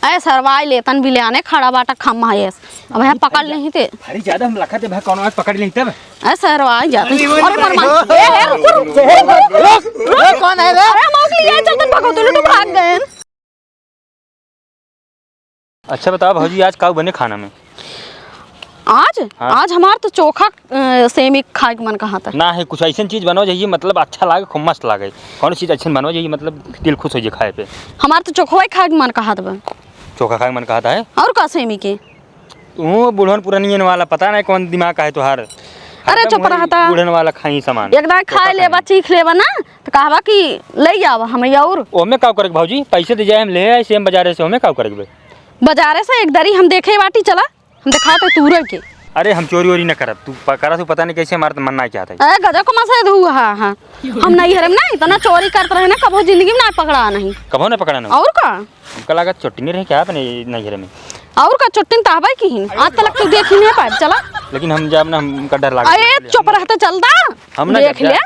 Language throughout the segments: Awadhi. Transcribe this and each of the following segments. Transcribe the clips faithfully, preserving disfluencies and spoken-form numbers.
ए सरवाई लेतन बिल्याने खड़ा बाटा खम्मा है। अब है पकड़ लेही ते। भारी ज्यादा हम लखत है भाई, कौनो आज पकड़ लेही तब। ए सरवाई जाते। अरे मर मार। ए, ए, रुक, रुक, रुक, रुक, रुक। ए, कौन है रे? अरे हम ओकली ये चलतन भगवती लुटू भाग गए। अच्छा बताओ भौजी, आज का बने खाना में? आज? हाँ। आज हमार तो चोखा, अ, सेमी खाए के मन कहत है। ना है, कुछ ऐसन चीज बनाओ जाइए, मतलब अच्छा लागे, खूब मस्त लागे। कौन चीज ऐसन बनाओ जाइए, मतलब दिल खुश हो जाए खाए पे। हमार तो चोखवा ही खाए के मन कहत बा। चोखा खाए के मन कहत है? और का सेमी के? तू बुढ़न पुरनियन वाला, पता नहीं कौन दिमाग का है तुहार। अरे हरदम चुप वही रहता। बुढ़न वाला खाई सामान। एक दाई खाए चोखा लेबा, खाई। चीख लेबा ना, तो कहबा कि ले जाओ हम और। ओमे का करे के भौजी, पैसे दे जाए, हम ले आए सेम बाजारे से, ओमे का करे के बे? बाजारे से एक दरी हम देखे बाटी, चला, हम दिखाते तूरे के। अरे हम चोरी वोरी न करब, तू प-, करा तू पता नहीं कैसे, हमारा तो मन ना चाहता है। ए गजब को मसे धू, हाँ, हाँ। हम नैहर में ना इतना चोरी करत रहे ना, कबो जिंदगी में ना पकड़ा नहीं। कबो ना पकड़ा ना? और का? हमका लगा चोट्टी नहीं रहे क्या अपने नैहर में? और का चोट्टी तहबे की हिन? आज तलक तू देखी नहीं पाए, चला। लेकिन हम जाब ना, हमका डर लागे। अरे चुप रहते, चल दा। हम ना देख जाब, ले। जा।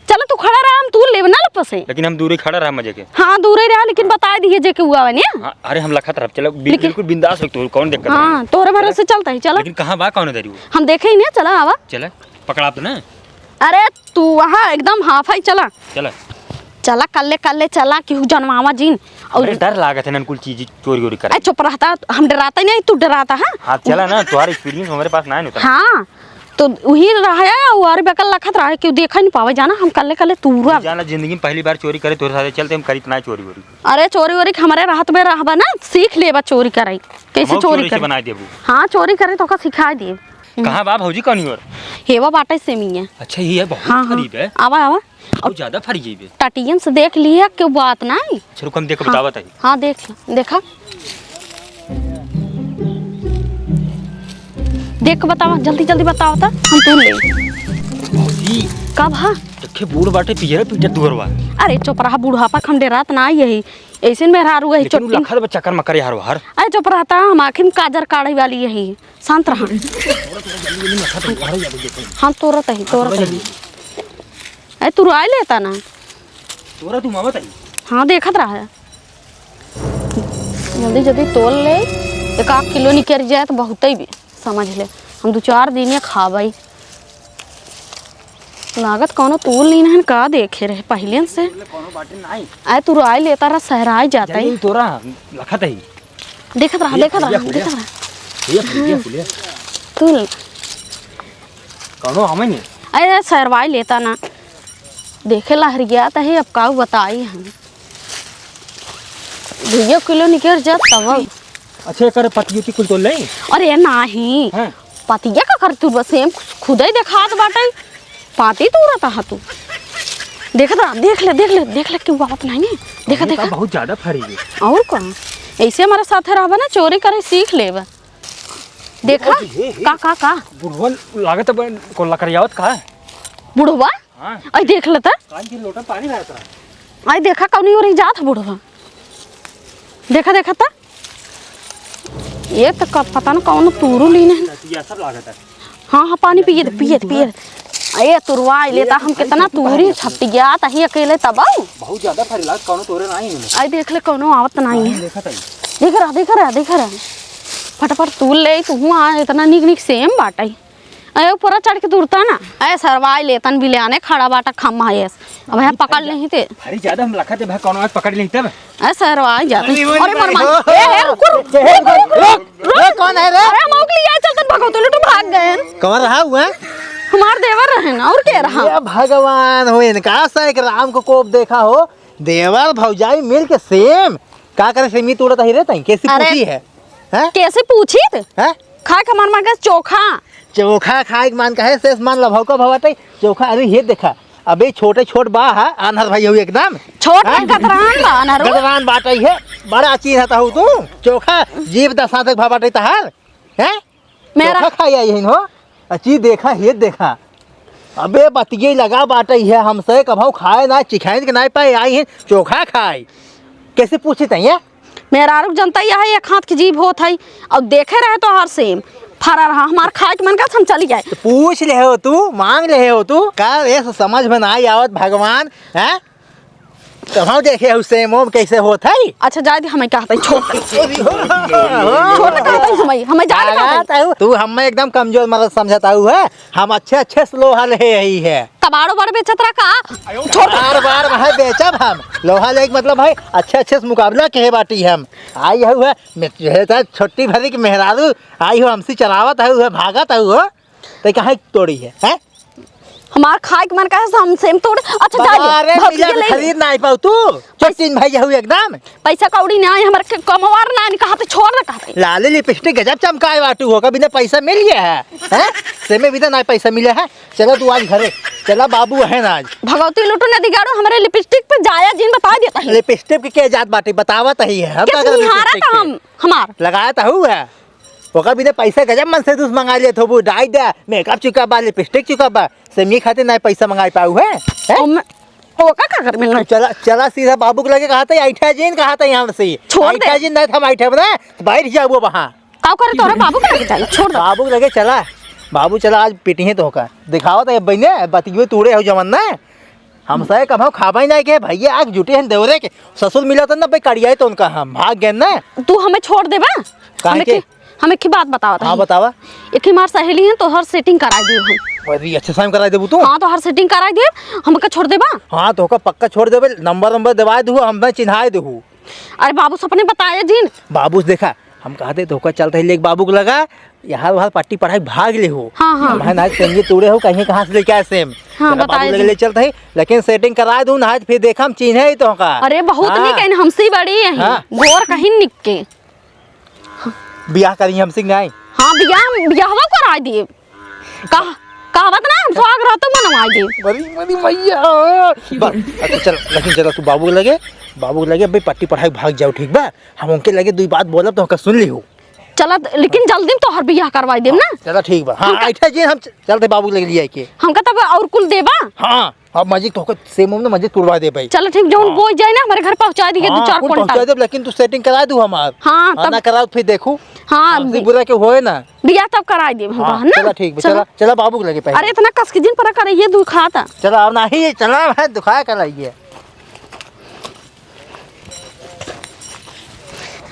चला तू खड़ा रहा, हम तू लेब ना लपसे। लेकिन हम दूरे खड़ा रहा मजे के। हाँ, दूरे रहा, लेकिन बता दिए जे के हुआ बने। हाँ, अरे हम लखत रहब, चलो बि-, लेकिन बिल्कुल बिंदास हो तू, कौन दिक्कत है? हाँ, तोरे भरोसे चलता ही, चला। लेकिन कहाँ बा कौन दरी वो? हम देखे ही नहीं, चला आवा। चला, पकड़ा तो ना। अरे तू वहाँ एकदम हाफ है, चला। चला। चला, कल्ले, कल्ले चला, केहू जनवावा जिन। और अरे, डर लागत है ना, कुल चीज चोरी वोरी करे। ए, चुप रहता, हम डराता नहीं, तू डराता है। हाँ, चला ना, तुम्हारा experience हमारे पास ना है उतना। हाँ, तो वही रहा है, और बेकल लखत रहा है, केहू देखा नहीं पावे, जाना, हम कल्ले, कल्ले तूरा। जाना, जिंदगी में पहली बार चोरी करे, तोरे साथे चलते हम करी इतना चोरी वोरी। अरे, चोरी वोरी के हमारे राहत में रहबा ना, सीख लेबा चोरी करे, कैसे हम चोरी चोरी से करे। बना देबू। हाँ, चोरी करे तो का सिखा देब। कहाँ बा भौजी, कौन और? हेवा बाटे सेमिया। अच्छा, ये है, बहुत हाँ, हाँ। करीब है। आवा, आवा। बहुत ज्यादा फरी गई बे। टटियन से देख लिया, क्यों बात नहीं। अच्छा, रुक, हम देख के हाँ। बतावत है। हाँ, देख, देखा। देख के बतावा, जल्दी, जल्दी बतावा त, हम तूर ले। भौजी। का भा? देखे, बूढ़ बाटे, पियर पीटर दुअरवा। अरे, चुप रहा, बुढ़ापा के हम डेरात ना आई यही। ऐसे में मेहरारू है, लेकिन उ चोट्टी। लखत बा चक्कर में करे हर हर। अरे, चुप रहता, हम आँखी में काजर काढ़े वाली यही। शांत रहा। हम तोरत ही, तोरत ही। ए, तू राय लेता ना। तोरा तू मावत आई। हाँ, देखत रहा है। जल्दी जल्दी तोल ले, एक आध किलो निकल जाए तो बहुत ही भी समझ ले। हम दो चार दिन ये खाबई। लागत कौनो तूल लीन हन का देखे रहे पहले से। कौनो बाटे नाई। आए तू राय लेता रहा, सहराय जाता जल्दी ही। तोरा लखत ही। देखत रहा, ये देखत रहा, फुलिया, फुलिया। देखत रहा। ये फुलिया, हाँ। फुलिया। तूल। कौनो हमें नहीं। अरे सहरवाई लेता ना। देखे ला हरियात ही, अब काऊ बताई हम। दुइयो किलो निकल जात तब। अच्छा, एकर पतियो की कुल तोल ले? अरे नाही। हाँ। पतिया का कर तू बस एम खुदे देखात बाटे। पाती तू रहता हा तू। देखत रहा, देख ले, देख ले, देख ले, क्यों आवत नाही ने? देखा, अरे, देखा। बहुत ज्यादा फरी है। और का? ऐसे हमारे साथ रहबा ना, चोरी करे सीख लेबा। देखा? हे, हे। का, का, का? बुढ़वन लागत है, को लकड़ियावत का है? बुढ़वा? हाँ। आई देख लेता। कान के लोटा पानी रहता है। आई देखा, कौनी ओर जात है बुढ़वा। देखा, देखा ता। ये तो क-, पता न कौन तूरू लीन है। नतिया सब लागत है। हाँ, हाँ, पानी पिए दे, पिए दे, पिए दे। ये तुरवा लेता, हम कितना तूरी छपटिया, तही अकेले तब आऊ। बहुत ज्यादा फरी लागत, कौनो तोरे नाही है। आई देख ले, कौनो आवत नाही है। देखा ताई। देख रहा, देख रहा, देख रहा। फटाफट तूल ले, तू हुआ इतना निक निक सेम बाटे। अरे ऊपर चढ़ के तुरता ना। ए सरवाई लेतन बिल्याने खड़ा बाटा खम्मा है। अब है पकड़ लेही ते। भारी ज्यादा हम लखत है भाई, कौनो आज पकड़ लेही तब। ए सरवाई जाते। अरे, अरे मर मार। हो। ए, ए, रुक, रुक, रुक, रुक, रुक। ए, कौन है रे? अरे हम ओकली ये चलतन भगवती लुटू भाग गए। कौन रहा हुआ? हमार देवर रहे ना, और के रहा? ये भगवान हो, इनका सा एक राम को कोप देखा हो। देवर भौजाई मिल के सेम। का करे सेमी तोड़त ही रे तई? कैसी अरे, पूछी है? हैं? कैसे पूछी त? हैं? खाए के मन मांगे चोखा। चोखा खाए के मन कहे, सेस मान लभौ का भवाटे। चोखा, अरे ये देखा, अबे छोटे छोट बा हा, आन्हर भाई हो एकदम। छोट हैं? ना गदरान बा, आन्हर हो। गदरान बाटे है, बड़ा चीज है तहु तू। चोखा, जीभ दसा तक भवाटे तहार। हैं? मेरा चोखा खाई आई हिन हो? अची देखा, ये देखा। अबे बतिये लगा बाटे है हमसे, कभौ खाए ना, चिखाइन के ना पाए आई हिन, चोखा खाए। कैसे पूछे तैं, हैं? मेहरारू के जनता यह है, एक हाथ की जीभ होत है, और देखे रहे तो हर सेम फरा रहा, हमार खाए के मन का हम चली जाए। तो पूछ रहे हो तू, मांग रहे हो तू, का ये समझ में ना आवत भगवान, हैं? तब हम देखे हउ सेम ओम कैसे होत है। अच्छा, जाए दे, हमें कहत है, छोड़। छोड़ कहत है हमें, हमें जाए दे कहत है। तू हमें एकदम कमजोर मरद समझत हउ है, हम अच्छे अच्छे से लोहा ले आई है। कबाड़ो बड़ बेचत रहा का? छोड़। बार बार वहाँ बेचब हम। लोहा ले के मतलब है अच्छे अच्छे से मुकाबला के बाटी हम। आई हउ है, मैं जो है छोटी भरी के मेहरारू, आई हउ हमसे चलावत हउ है, भागत हउ हो। तै काहे तोड़ी है, हैं? हमार खाए के मन कहे से हम सेम तोड़। अच्छा, जा ले, अरे भौजी मिला के के ले। खरीद ना आई पाऊ तू। चुप तीन भाई हउ एकदम। पैसा कौड़ी ना आई, हमारे के कमवार ना आई, कहा तो छोड़ दे, कहा तो। लाली लिपस्टिक गजब चमकाए बाटू हो, कभी ना पैसा मिल गया है, हैं? से में भी तो ना पैसा मिला है। चला तू आज घरे, चला बाबू है ना आज। भगवती लुटो नदी गाड़ो, हमारे लिपस्टिक पे जाया जिन बता देता है। लिपस्टिक के के जात बाटे, बतावत ही है। हम किस का करब निहारा लिपस्टिक था पे? हम, हमार। लगाया था हु है। ओकर बिना पैसा गजब मन से दूस मंगा लेत होबू, डाई दे, मेकअप चुका बा, लिपस्टिक चुका बा, से मी खातिर ना पैसा मंगाई पाऊ है, हैं? ओमे, ओका का कर मिलना? चला, चला सीधा बाबू के लगे कहा था, ऐठा जिन कहा था यहाँ से। छोड़ दे। ऐठा जिन नहीं था, हम ऐठा बना, तो बैठ जाबू वहाँ। का करे तोरा बाबू के लगे जाई? छोड़ दे। बाबू के लगे चला, बाबू चला, आज पिटिहे तोहका। दिखावा तो ये बहिने, बतिये तूड़े हो जवन ना। हमसे कम हो खाबा ही नहीं के, भैया आग जुटे हैं देवरे के। ससुर मिला था ना भाई, कड़ियाई तो उनका हम भाग गए ना। तू हमें छोड़ देबा? काहे हमें के? की, हमें की बात बतावा हाँ, तनी। बतावा। एक हमार सहेली है, तोहर सेटिंग कराई दियो हम। अरे, अच्छे से हम कराई देबू तू? हाँ, तोहर सेटिंग कराई दियो, हमका छोड़ देबा? हाँ, तोहका पक्का छोड़ देबे, नंबर, नंबर देवाई देहू, हमें चिन्हाई देहू। अरे, बाबू से अपने बताए जिन। बाबू से देखा, हम कहते तोहका चलते ही लेके बाबू को लगा, यहाँ वहाँ पट्टी पढ़ाई भाग ले हो। हाँ, हाँ। हमारे नाच पेंगे तोड़े हो, कहीं कहाँ से लेके आए सेम। हाँ, चला, बताए बाबू लगे जी। ले चलते ही, लेकिन सेटिंग कराई दूँ, ना फिर देखा हम चिन्हे ही तोहका। अरे, बहुत हाँ। निक है, हमसे ही बड़ी है, हाँ। गोर कहीं निक के। बियाह करी हमसे कि नहीं? हाँ, बियाह, बियाहवा कराई दिए। कह-, कहवत ना, हम सुहाग रहतो मनवाई दिए। बड़ी, बड़ी मैया। बस, अच्छा, चल, लेकिन चला तू बाबू के लगे, बाबू के लगे, भाई, पट्टी पढ़ाई भाग जाओ, ठीक बा? हम उनके लगे दुई बात बोलब, तो उनका सुन लिहू। चला, लेकिन जल्दी में तोहर बियाह करवाई देब ना। चला, ठीक बा। हाँ, हम क- ऐठे जी हम च-, चलते बाबू के लगे लिया के। हमका तब और कुल देबा? हाँ। अब मजे तोहके सेम ओम ना मजे तुड़वा दे भाई। चलो ठीक, जौन हाँ। बोई जाए ना, हमारे घर पहुँचा दिए, दो हाँ, चार कुल कुंटल। पहुँचा देब, लेकिन तू सेटिंग करा दू हमार। हाँ, हाँ, तब ना कराओ, फिर देखू। हाँ, हमसे बि-, बुरा के होए ना। बियाह तब कराई देब हम हाँ, तोहर ना। चला ठीक बा, चलो। चला, चला बाबू के लगे पहले। अरे, इतना कस के जिन परा करे, ये दुखाता। चला, अब नहीं, चला, मैं दुखाया कर लाइए।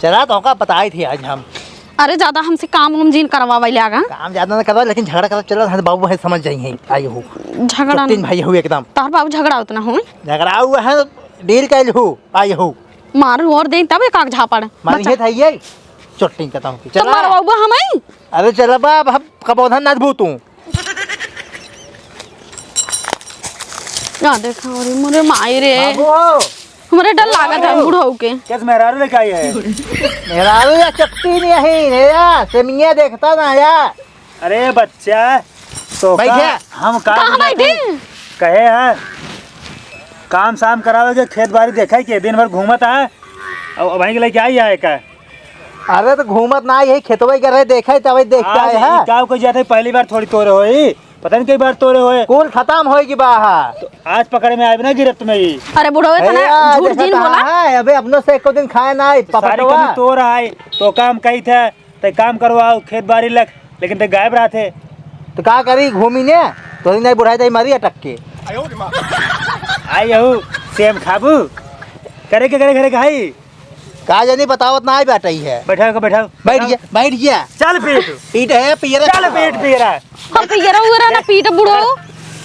चला, तोहका बताई थी आज हम। अरे, ज्यादा हमसे काम उम जिन करवावे लागा। काम ज्यादा ना करवा, लेकिन झगड़ा करब चला, हम बाबू भाई समझ जाई हैं। आई हो। झगड़ा चुट्टिन ना। भाई हो एकदम। तोहर बाबू झगड़ा उतना हो। झगड़ा हुआ है, डील कैल हो, आई हो। मार और दे तब एक आग झापड़। मारी बच्चा। है था ये, चुट्टिन का तोहके। तो चला। मारवाबू हमें? अरे चला बा, अब हम कबोधन ना भूतू। ना देखा, अरे मोरे माई रे। बाबू हो। हमरे डर लागत है बाबू। बूढ़ऊ के। कैसे मेहरारू लेके आई है? मेहरारू या चट्टी नहीं है, रे या, सेमिया देखता ना या। अरे बच्चा, तो बैठ का, जा। हम का कहाँ बुझाते बैठे? कहे हैं, काम साम करावे के, खेत बाड़ी देखे के, दिन भर घूमत है, अब वहीं के लेके आई है का? अरे तो घूमत ना आई है, खेतवे के रहे, देखे तब देख के आज आए हैं। ई का कोई जाते, पहली बार थोड़ी तोरे होई, पता नहीं कई बार तोरे होए। कुल खत्म होई की बा हा। तो आज पकड़े में आए ना गिरफ्त में ही। अरे बुढ़ऊ, ए इतना यार, झूठ देखा जिन कहाँ बोला। है? अबे अपनों से एको दिन खाए ना आई, तो सारी पपटवा। कमी तोर है, तो काम कही थे, ते काम करवाओ, खेत बाड़ी लग, लेकिन ते गायब रहते। तो का करी, घूमी ने, तो नहीं बुढ़ाई दाई मारी अटक के। आई यहू, सेम खाबू, करे के, करे, करे के, हाई। का जानी बतावत ना आई बैठा ही है। बैठाओ का, बैठाओ। बैठ गया, बैठ गया। चल पीट। पीट है, पियरा। चल पीट, पियरा। हम पियरा उयरा ना पीट, बुढ़ऊ।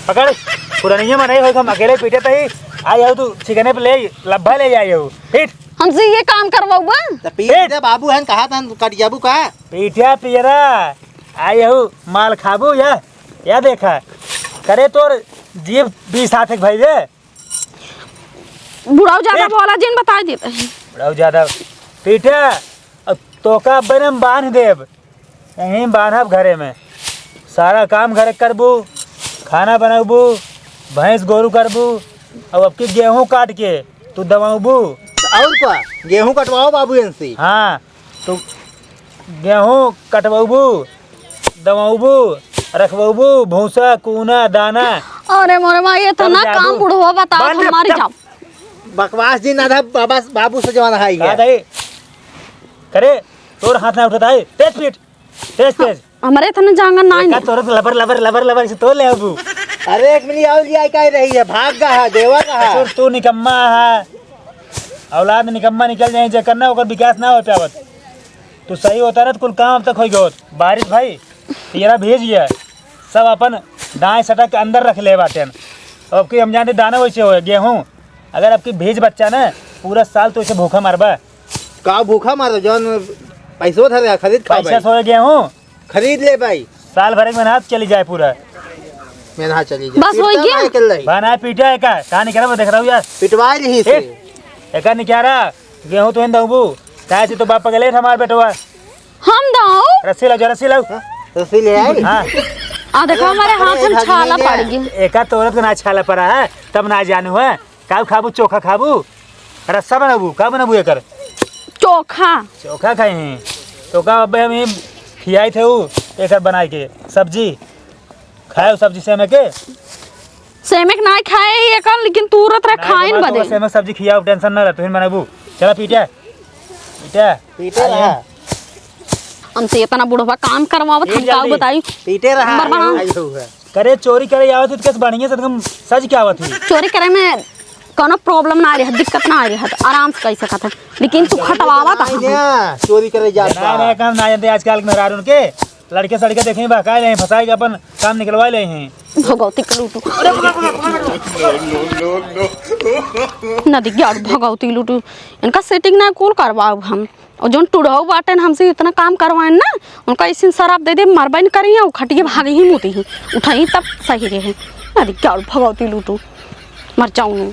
पकड़। पुरानिया में नहीं होई, हम अकेले पीटे तही। आ जाओ तू, चिकने पे ले, लब्बा ले जाओ। पीट। हमसे ये काम करवाऊबा? तो पीट पीट। दे बाबू, हन कहा था, कट जाबू का? पीटिया पियरा। आ जाओ, माल खाबू या, या देखा। करे तोर जीभ बीस हाथ एक भाई रे। बुढ़ऊ ज्यादा ए! बोला जिन, बताई देत ही। बुढ़ऊ ज्यादा। पीठे, अब तोका अब्बे हम बांध देब। यहीं बांधब घरे में। सारा काम घरे करबू, खाना बनबू, भैंस गोरू करबू, अब अबकी गेहूं काट के तू दवाबू। और का? गेहूं कटवाओ बाबू इनसे। हाँ। तो गेहूं कटवबू, दवबू, रखबू, भूसा, कूना, दाना। अरे मोरे माई, ये तो तब ना जादू। काम बुढ़वा बताओ, बंद, हमारी तब जाओ। बकवास जी ना था, बाबा, बाबू से जवान है ये। का दई? करे, तोर हाथ ना उठता है, तेज पीट, तेज, तेज। हमारे इतने जांगर ना देखा, है। तोरे तो लबर, लबर, लबर, लबर से तो ले अबू। अरे एक मिनट, और लिया क्या रही है, भाग गा है, देवा गा है। ससुर, तू निकम्मा है। औलाद निकम्मा निकल जाए, जेकर ना, ओकर विकास ना हो पावत। तू सही होता ना, तो कुल काम अब तक हो गयो। बारिश भाई, तेरा भेज गया, सब अपन दाएं सटक के अंदर रख ले बाटेन। अब की हम जानते दाना वैसे हो, गेहूँ, अगर अब की भेज बच्चा ना, पूरा साल तो ऐसे भूखा मरबा। का भूखा मरबा, जौन पैसो धरे, खरीद खा पैसा भाई। सोए गेहूँ, खरीद ले भाई। साल भर के मेहनत चली जाए पूरा। मेहनत चली जाए। बस होई पिटता गया। नहीं कर रही। बा ना पीटा है का? कहाँ निकला वो देख रहा हूँ यार। पिटवा रही से। ए, एका निकारा, गेहूँ तो इन दऊबू। काहे से तो बाप पगले हमार बेटवा। हम दाऊ? रस्सी लाओ, जा रस्सी लाओ। हाँ, रस्सी ले आई। हाँ। आ देखो, हमारे हाथ में छाला पड़ गया। एका तो औरत के ना छाला पड़ा है, तब ना जानू है। का खाबू, चोखा खाबू? रस्सा बनाबू? का बनाबू एकर? चोखा। चोखा खाई हैं। तो का अबे हम ये खियाई थे ऊ, एकर बनाई के सब्जी। खाए सब्जी सेमे के? सेमे के ना खाए ही एकर, लेकिन तू रत रहा ना, खाए न तुम्हारा तो बदे। सेमे सब्जी खियाओ, टेंशन ना ले, तुहिन बनाबू। चला पीटे। पीटे। पीटे रहा। हमसे इतना बुढ़वा काम करवावत, हम का बताई? पीटे रहा। बरबरा। करे चोरी करे आवत ही तो कैसे बढ़िया से एकदम सज के आवत ही। चोरी करे में कोनो problem ना रहे, दिक्कत ना रहे, तो आराम से कह सकत है। लेकिन तू खटवावत है। ना, चोरी करे जात ना, बा। ना, काम ना जानते आजकल के मेहरारून के। लड़के सड़के देखे बहकाए ले, फंसाए के अपन काम निकलवाए ले हैं। भगवती के लूटू। नदी के और भगवती लूटू। इनका setting ना कुल करवाओ हम। और जौन टुढ़ऊ बाटेन हमसे इतना काम करवाएन ना, उनका ऐसे शराब दे दे, मरबे न करी, वो खटिए भाग ही मुती ही, उठाई तब सही रहे। अरे क्या भगवती लूटू, मर जाऊँ।